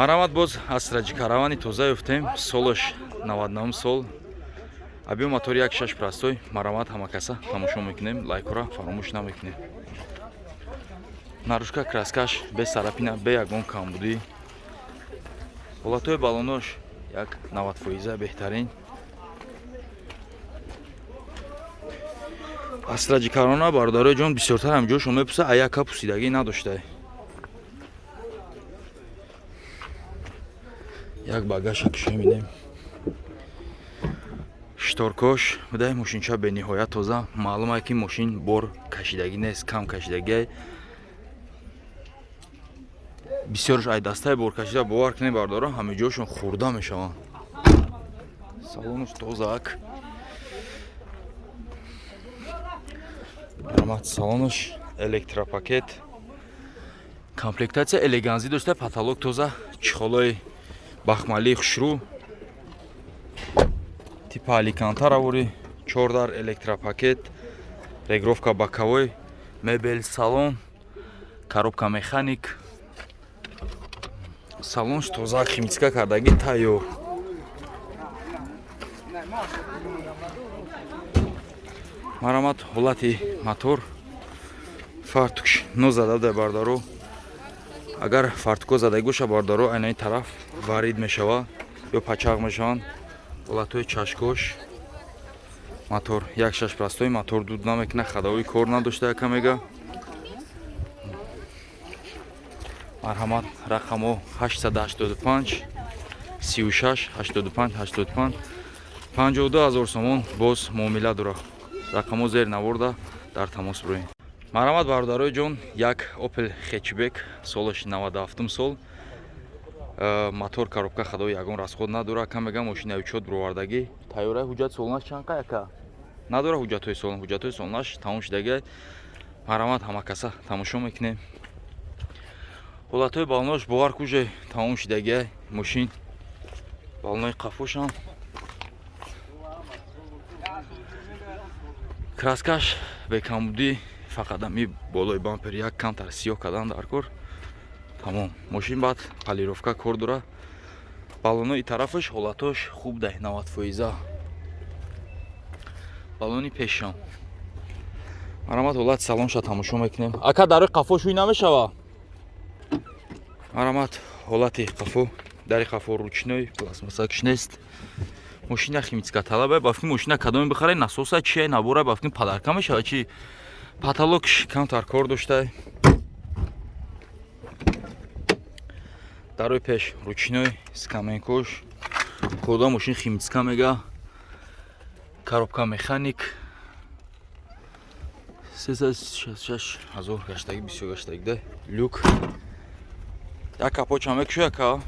Марҳамат, боз Астра Ҷи Каравани тоза ёфтем. Солаш 99 сол. Объём мотори 1.6 простой. Марҳамат, ҳамакаса тамошо мекунем, лайкора фаромӯш намекунем. Наружка, краскаш без царапина, бе ягон камбудӣ. Ҳолатҳои балонош як 90 фоиза, беҳтарин. Астра Ҷи Каравана, бародарои ҷон, бисёртар ҳам ҷошон мепурса, а яка пусидагӣ надоштай. Як багаша кушоем, бинем. Шторкош будай, мошинча бениҳоят тоза. Маълум ае, ки мошин бор кашидагӣ нест, кам кашидагиай. Бисёрш ай дастаи бор кашида, бовар кунед, бародаро, ҳама ҷошон хурда мешаванд. Салонаш тозаак. Марҳамат, салонаш электропакет. Комплектация элеганзӣ дошта, потолок тоза, чехолои бахмалии хушрӯ, типа аликантара вори, чордар, электропакет, регулировка боковой, мебел салон, коробка механик. Салонш тоза, химчистка кардагӣ, тайёр. Марҳамат, ҳолати мотор, фартукш нозада буда, бародаро. Агар фартуко задагӣ боша, бародаро, айнаи тараф варид мешавад ё пачақ мешаванд. Ҳолатҳои чашкош, мотор 1.6 простой, мотор дуд намекунад, ходовой кор надошта, яка мега. Марҳамат, рақамо 885 36 85 85, 52 ҳазор сомон боз муомила дорад. Рақамо зер наворда, дар тамос бироед. Марҳамат, бародарои ҷон, як Опел хетчбек, солаш 97 сол. Мотор, коробка, ходовой ягон расход надорад, кам мегам, мошини учёт бировардагӣ, тайёраи. Ҳуҷҷат солонаш чанд қа, яка? Надора ҳуҷҷатҳои солон, ҳуҷҷатҳои солонаш тамом шудагиай. Марҳамат, ҳамакаса тамошо мекунем. Ҳолатҳои балонош, бовар куже, тамом шудагиай мошин. Балонои қафошам, краскаш бекамбудӣ, фақат ами болои бампер як камтар сиёҳ кардан дар кор, тамом. Мошин баъд полировка кор дора. Балонои тарафаш ҳолатош хуб дай, 90 фоиза. Балони пешам. Марҳамат, ҳолати салонша тамошо мекунем. Ака, дарои қафо шӯй намешава? Марҳамат, ҳолати қафо, дари қафо ручной, пластмассакш нест. Мошина химическа талаба. Ба фикри мошина кадоме бихарай, насоса чия набора, ба фикри подарка мешава чи. Потолокш камтар кор доштай. Дарои пеш ручной, скаменкош кода, мошин химчистка мега, коробка механик, 366 ҳазор гаштагӣ, бисёр гаштагӣ да. Люк як капоча мекушо, яка.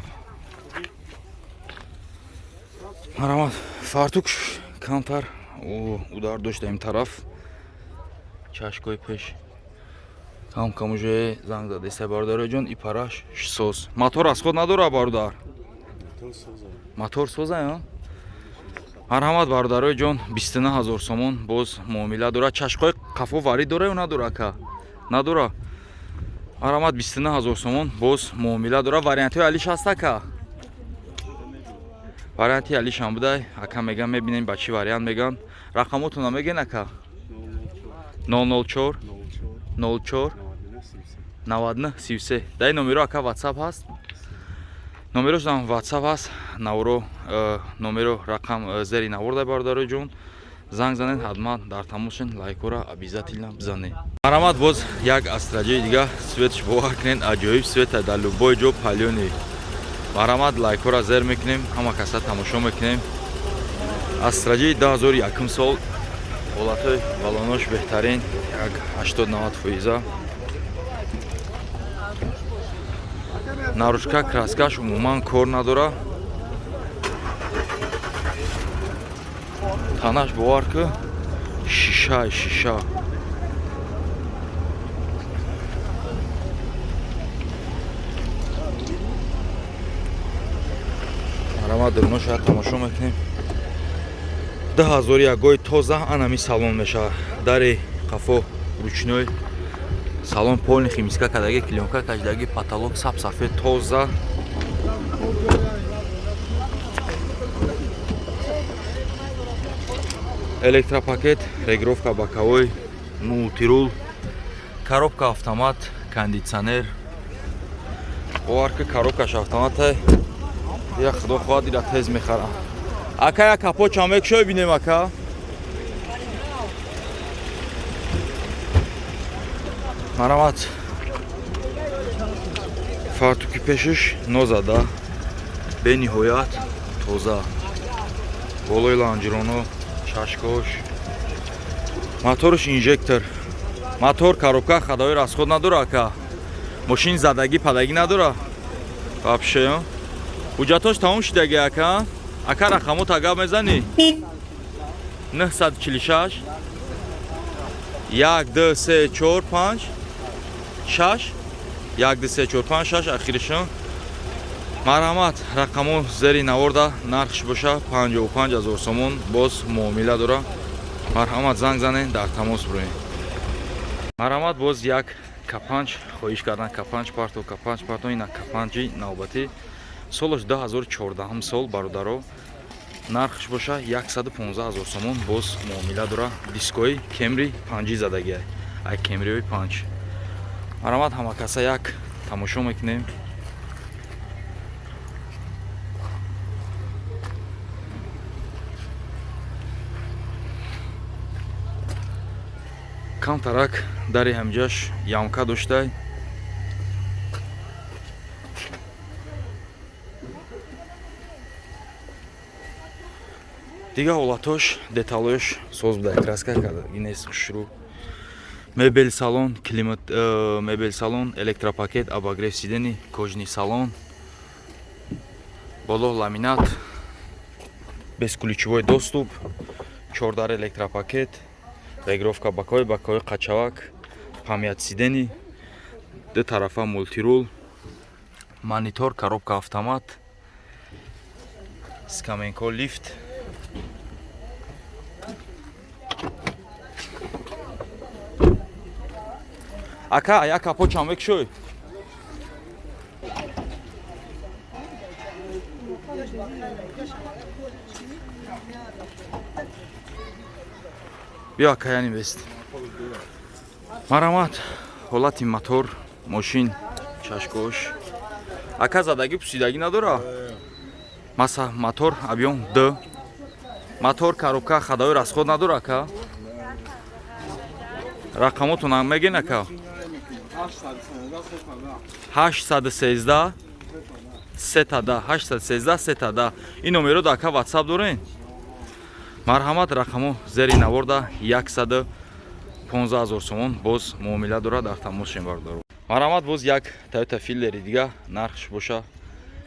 Марҳамат, фартук камтар удар дошта ин тараф. Чашкои пеш кам кам уже занг задеста, бародарои ҷон. И параш соз. Мотор расход надора, бародар, мотор соза. Марҳамат, бародарои ҷон, 29 ҳазор сомон боз муомила дорад. Чашқҳои қафо варид дора ё надора, ака? Надора. Марҳамат, 29 ҳазор сомон боз муомила дорад. Вариантҳои алиш ҳаст, ака? Варианти алишам будай, ака меган. Мебинем, ба чӣ вариант меган. Рақамотона меген, ака? 004 04 99 33. Дар ин номеро, ака, ватсап ҳаст? Номерошам ватсап ҳаст. Наворо номеро рақам зери навор дай, бародарои ҷон, занг занед, ҳатман дар тамос шен, лайкора обязательно бизанед. Марҳамат, боз як Астраҷаи дига. Цветш, бовар кунед, аҷоиб цвета, дар любой ҷо палёный. Марҳамат, лайкора зер мекунем, ҳама каса тамошо мекунем. Астраҷаи 2001 сол. Ҳолатҳои балонош беҳтарин, як 80-90 фоиза. Наружка, краскаш умуман кор надора. Танаш, бовар ку, шиша, шиша. Марҳамат, дуруноша тамошо мекунем. 2001-гои тоза, анами салон мешавад. Дари қафо ручной, салон полный химчистка кардаги, клеёнка кашидаги, потолок сап сафед, тоза. Электропакет, регировка боковой, мультирул, коробка автомат, кондитсионер. Бовар ки, коробкаш автомата. Я, худо хоҳад, ира тез мехарам. Ака, як капот чам мекушой, бинем, ака. Марамат, фартуки пешиш нозада, бениҳоят тоза, болои лонжероно, чашкош. Моторш инжектор. Мотор, коробка ходовой расход надора, ака? Мошин задагӣ падагӣ надора вообще? Ҳуҷҷатош тамом шидаги, ака? Ака, рақамо тагаб мезанӣ? 946 1 2 3 4 5 6 1 2 3 4 5 6 ахиришон. Марҳамат, рақамо зери наворда. Нархш боша 55 ҳазор сомон, боз муомила дора. Марҳамат, занг занен, дар тамос бироем. Марҳамат, боз як К5 хоҳиш кардан. К5 парто, К5 парто. Ина К5-и навбатӣ, солаш 2014 сол, бародаро. Нархш боша 115 ҳазор сомон, боз муомила дора. Дискои Кемри панҷи задагиай, ай Кемриои панҷ. Марҳамат, ҳамакаса як тамошо мекунем. Камтарак дари ҳамҷаш ямка доштай. Дигар ҳолатош, деталош соз буда, краска карда инес, хушрӯ. Мебел салон, климат, мебел салон, электропакет, обогрев сидений, кожаный салон, боло ламинат, бесключевой доступ, чордар электропакет, регировка боковой, боковой қачавак, память сидений, ду тарафа мультирул, монитор, коробка автомат, скаменко лифт. Ака, як капот чанд мекушой? Биё, ака, яни бест. Марҳамат, ҳолати мотор, мошин, чашкош. Ака, задагӣ пусидагӣ надора? Маса мотор объём д, мотор, коробка ходовой расход надора, ака? Рақамотон мегӯен, ака? 813 сетада 813 сетада. Ин номеро да, ака, Ватсап дорен? Марҳамат, рақамо зери наворда. 115 ҳазор сомон, боз муомила дорад, дар тамос шем, бародаро. Марҳамат, боз як Тойота Филлери дига, нархш боша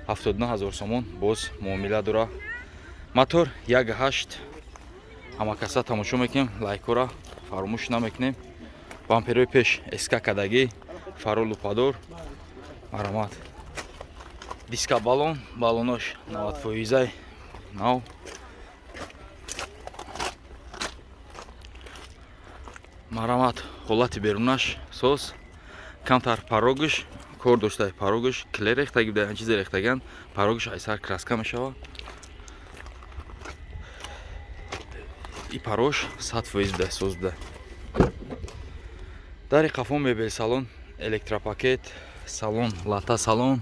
79 ҳазор сомон, боз муомила дора. Мотор 1.8. Ҳамакаса тамошо мекунем, лайкора фаромӯш намекунем. Бамперои пеш СК кадагӣ, фаро лупадор. Марҳамат, диска баллон, баллонош 90 фоизай нав. Марҳамат, ҳолати берунаш соз. Камтар порогш кор дошта, порогш клей рехтаги буда, чизе рехтаган. Порогш айсар краска мешавад. И парош 100% буда, соз буда. Дари қафо, мебел салон, электропакет, салон лата, салон,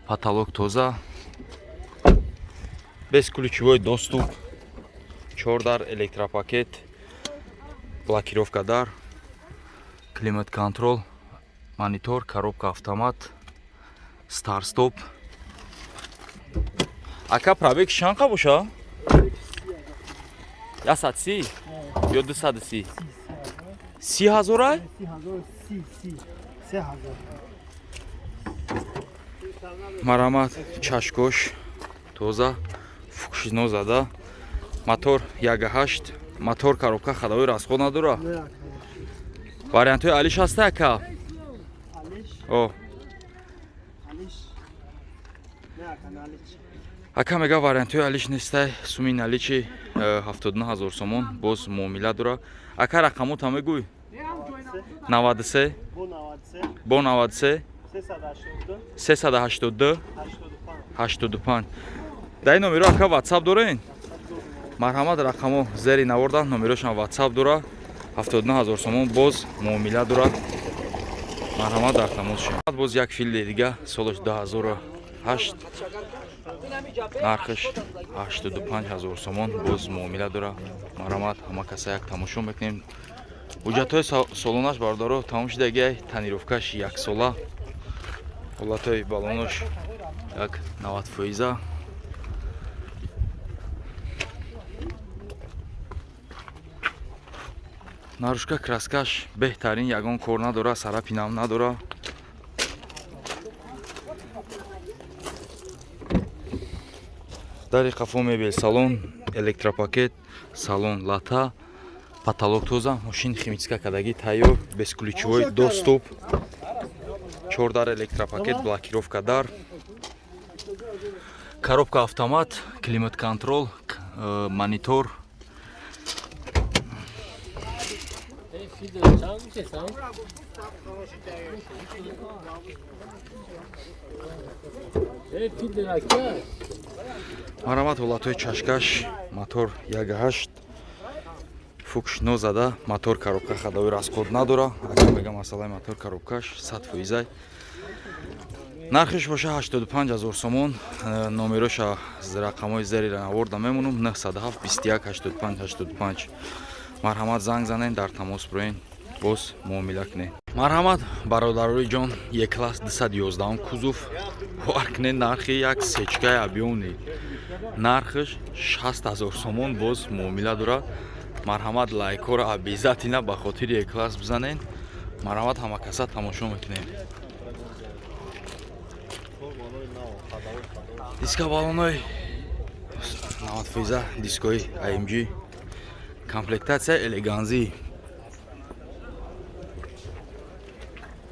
потолок тоза, бесключевой доступ, чордар электропакет, блокировка дар, климат контроль, монитор, коробка автомат, старт стоп. Ака, пробег чанқа боша? 130 ё 230? 30 ҳазорай? 3000. Марҳамат, чашкош тоза, фукшино зада. Мотор 1.8. Мотор, коробка ходовой расход надора? Вариантҳои алиш ҳаста, ака? О, ака мега, вариантҳои алиш нестай. Суми наличи 79 ҳазор сомон, боз муомила дора. Ака, рақамота мегӯй? 93 бо 93 382. 85. Дар ин номеро ака WhatsApp дорен? Марҳамат, рақамо зери наворда, номерошам WhatsApp дора. 79 ҳазор сомон боз муомила дорад. Марҳамат, дар тамос шавед. Боз як филди дига, солаш 2008, нархаш 85 ҳазор сомон, боз муомила дора. Марҳамат, ҳама каса як тамошо мекунем. Ҳуҷҷатҳои солонаш, бародаро, тамом шудагиай, тонировкаш яксола, ҳолатҳои балонош як 90 фоиза. Наружка краскаш беҳтарин, ягон кор надора, сарапинам надора. Дари қафо мебел салон, электропакет, салон лата, потолок тоза, мошин химчистка кардагӣ тайёр, бесключевой доступ, чор дар электропакет, блокировка дар, коробка автомат, климат контрол, монитор. Марҳамат, ҳолатҳои чашкаш, мотор 1.8, фукш нозада, мотор коробка ходовой расход надора. Ака мега, масъалаи мотор коробкаш 100 фоизай. Нархиш боша 85 ҳазор сомон. Номероша рақамҳои зери наворда мемонам: 907 21 85 85. Марҳамат, занг занен, дар тамос бироен, боз муомила кунед. Марҳамат, бародарои ҷон, Е-класс 211 кузов. Бовар кунед, нархи як сечкаи объёмный, нархаш 60 ҳазор сомон, боз муомила дорад. Марҳамат, лайкҳоро обязательно ба хотири Е-класс бизанен. Марҳамат, ҳама каса тамошо мекунем. Диска балонои 90 фоиза, дискои AMG, комплектация элеганзӣ.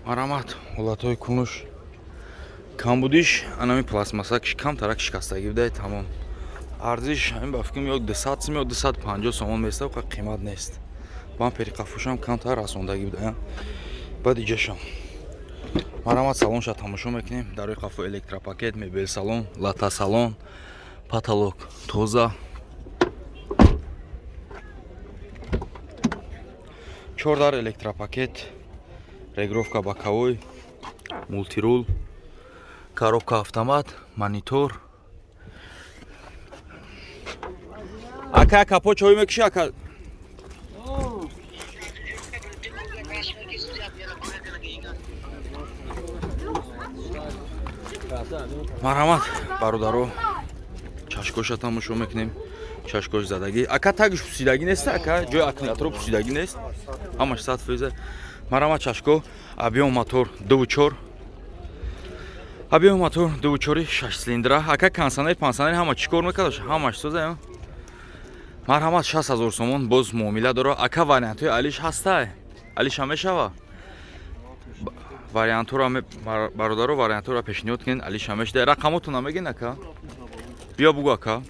Марҳамат, ҳолатҳои кунуш, камбудиш анами пластмасса камтарак шикастагӣ будай, тамом. Арзиш ҳамин ба фикрам ё 200 сум ё 250 сомон места, қа қимат нест. Бампери қафушам камтар расондагӣ буда, баъд иҷашам. Марҳамат, салонша тамошо мекунем. Дарои қафо электропакет, мебел салон, лата салон, потолок тоза, чор дар электропакет, регулировка боковой, мультирул, коробка автомат, монитор. Ака, капо чой мекуши, ака? Марҳамат, бародаро, чашкоша тамошо мекунем. Чашкош задагӣ, ака, тагиш пусидагӣ нест, ака, ҷои аккумуляторо пусидагӣ нест, ҳамаш 100%. Марҳамат, чашко, объём мотор 2.4, объём мотор 2.4, шаш цилиндра. Ака, кондиционер, пансионер ҳама чӣ кор мекард, ҳамаш соза. Марҳамат, 60 ҳазор сомон, боз муомила дора. Ака, вариантҳои алиш ҳастай, алиша мешава? Вариантҳоро, бародаро, вариантҳоро пешниҳод кунед, алиша мешуда. Рақамотона мегин, ака? Биё, бугу, ака.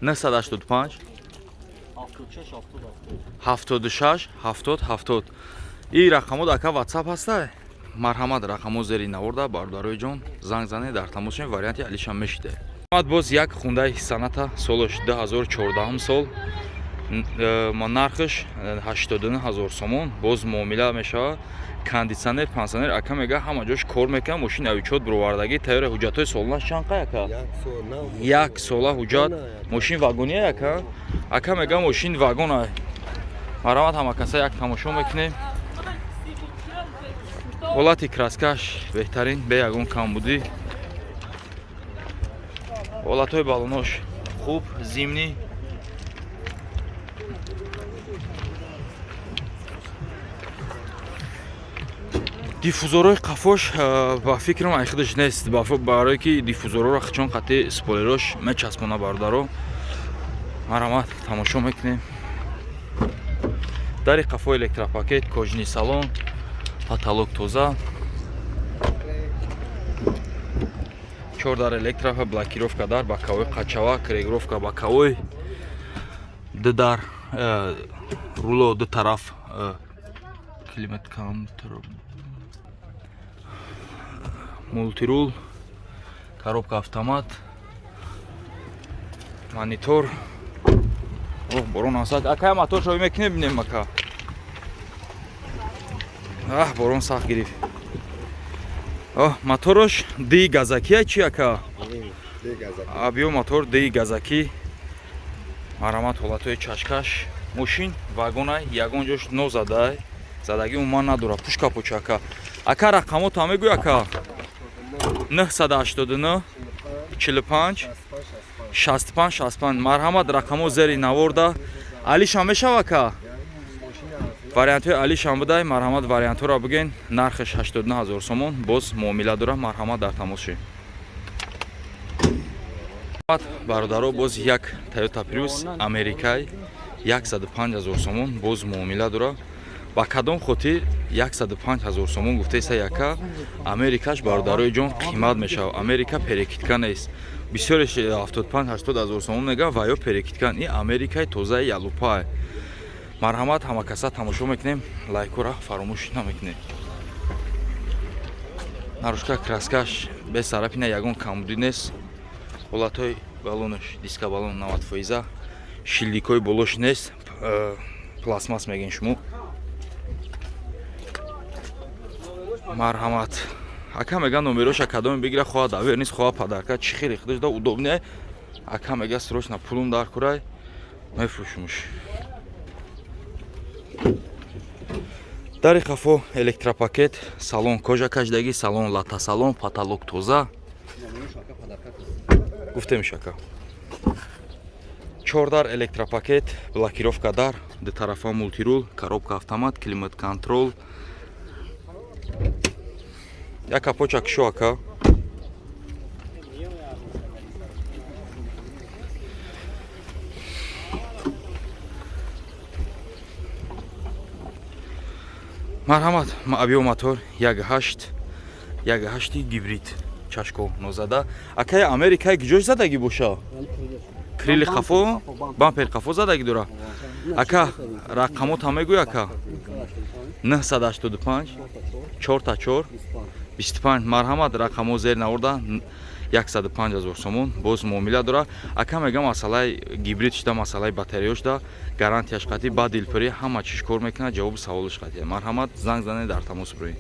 985 76 70 70. И рақамот, ака, WhatsApp ҳастай? Марҳамат, рақамо зери наворда, бародарои ҷон, занг занед, дар тамос шавед, варианти алиша мешида. Боз як хундаи Соната, солаш 2014 сол, нархаш 89 ҳазор сомон, боз муомила мешавад. Кондиционер, пансионер, ака мега, ҳама ҷош кор мекунад, мошин авичот бировардагӣ тайёра. Ҳуҷҷатҳои солонаш чанд қай, ака? Як сола ҳуҷҷат. Мошин вагония, ака? Ака мега, мошин вагона. Марҳамат, ҳама каса як тамошо мекунем. Ҳолати краскаш беҳтарин, бе ягон камбудӣ. Ҳолатҳои балонош хуб, зимний. Диффузорҳои қафош ба фикрам айхудаш нест, барое ки диффузорҳоро чон қати спойлерош мечаспона. Бародаро, марҳамат, тамошо мекунем. Дари қафо электропакет, кожаный салон, потолок тоза, чор дар электро, блокировка дар боковой, қачавак, регулировка боковой, ду дар руло, ду тараф климат контрол, мультирул. Коробка автомат, монитор. Оҳ, борон асад. Акая, мотор шои мекунем, бинем, ака. Аҳ, борон сахт гирифт. Оҳ, моторош ди газакия чи, ака? Биё, мотор ди газакӣ. Марҳамат, ҳолатҳои чашкаш. Мошин вагонай, ягон ҷош нозадай, задагӣ умуман надорад. Пушка поча, ака. Ака, рақамота мегӯй, ака? 989 45 65 65. Марҳамат, рақамо зери наворда. Алишам мешава, ака? Вариантҳои алишам будай. Марҳамат, вариантҳоро бигӯен. Нархаш 89 ҳазор сомон, боз муомила дорад. Марҳамат, дар тамос шед. Бародаро, боз як Toyota Prius Америкай, 105 ҳазор сомон, боз муомила дорад. Ба кадом хотир 105 ҳазор сомон гуфтеса яка? Америкаш, бародарои ҷон, қимат мешавад. Америка перекидка нест. Бисёреш 75 80 ҳазор сомон мегӯяд ва ё перекидка. И Америкаи тозаи ялупай. Марҳамат, ҳамакаса тамошо мекунем, лайкора фаромӯш намекунем. Наружка краскаш бесарапина, ягон камбудӣ нест. Ҳолатҳои баллонаш, диска баллон 90%, шилдикҳои болош нест, пластмасс мегӯен шумо. Марҳамат, ака мега, номероша кадоме бигира, хоҳа давер нест, хоҳа подарка, чӣ хеле худаш да удобный. Ака мега, срочно пулум дар курай, мефурӯшумуш. Дари хафо электропакет, салон кожа кашидагӣ, салон лата, салон потолок тоза. Гуфтемиш, ака, чордар электропакет, блокировка дар дутарафа, мультирул, коробка автомат, климат контроль. Як капоча кишо, ака. Марҳамат, объём мотор 1,8, 1,8 гибрид, чашко нозада. Акай, Америкай гиҷош задагӣ боша? Крили қафо, бампер қафо задагӣ дора. Ака, рақамота мегӯй, ака? 985 44 25. Марҳамат, рақамо зер наворда. 105 ҳазор сомон, боз муомила дора. Ака мега, масъалаи гибрид шуда, масъалаи батареё шуда, гарантияш қатъӣ, ба дилпурӣ ҳама чиш кор мекунад, ҷавоби саволаш қатъия. Марҳамат, занг занед, дар тамос бироед.